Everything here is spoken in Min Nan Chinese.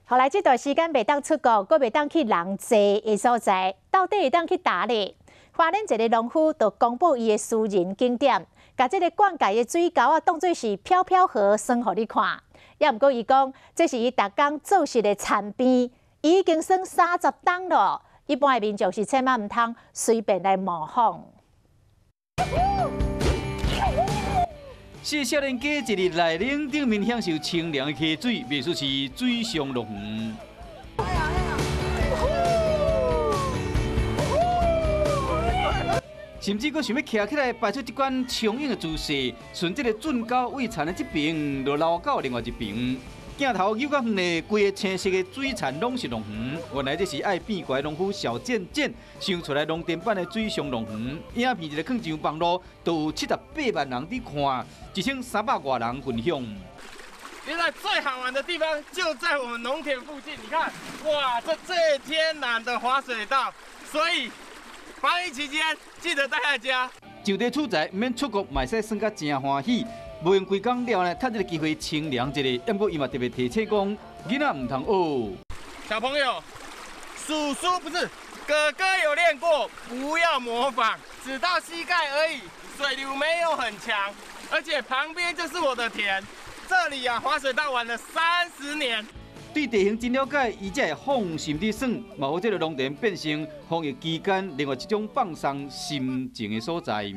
後來這段時間袂當出國，閣袂當去人濟的所在，到底會當去佗咧？花蓮一个農夫就公布伊的私人景點，共這个灌溉的水溝啊，當做是飄飄河耍予你看。也毋過伊講，這是伊逐工做穡的田邊，已經耍30冬咯。一般的民眾是千萬毋通隨便來模仿。四少年家一日來嶺頂面享受清涼的溪水，袂輸是水上樂園。甚至閣想欲徛起來擺出這款強硬的姿勢，順這个圳溝對田的這爿，就流到另外一爿。鏡頭扭較遠咧，規个青色的水田攏是農園。原來這是愛變怪農夫小賤賤想出來農田版的水上樂園。影片一个放上網路，都有78萬人佇看，1300外人分享。原來最好玩的地方就在我們農田附近，你看，哇，這最天然的滑水道，所以防疫期間記得待在家。就地取材，毋免出國，嘛會使耍甲誠歡喜。無閒規工了呢，趁這个機會清涼一下。不過伊嘛特別提醒講，囡仔毋通學。小朋友，叔叔不是哥哥有練過，不要模仿，只到膝蓋而已，水流沒有很強，而且旁邊就是我的田，這裡啊滑水道玩了30年。對地形真了解，伊才會放心佇耍，嘛予這个農田變成防疫期間另外一種放鬆心情的所在。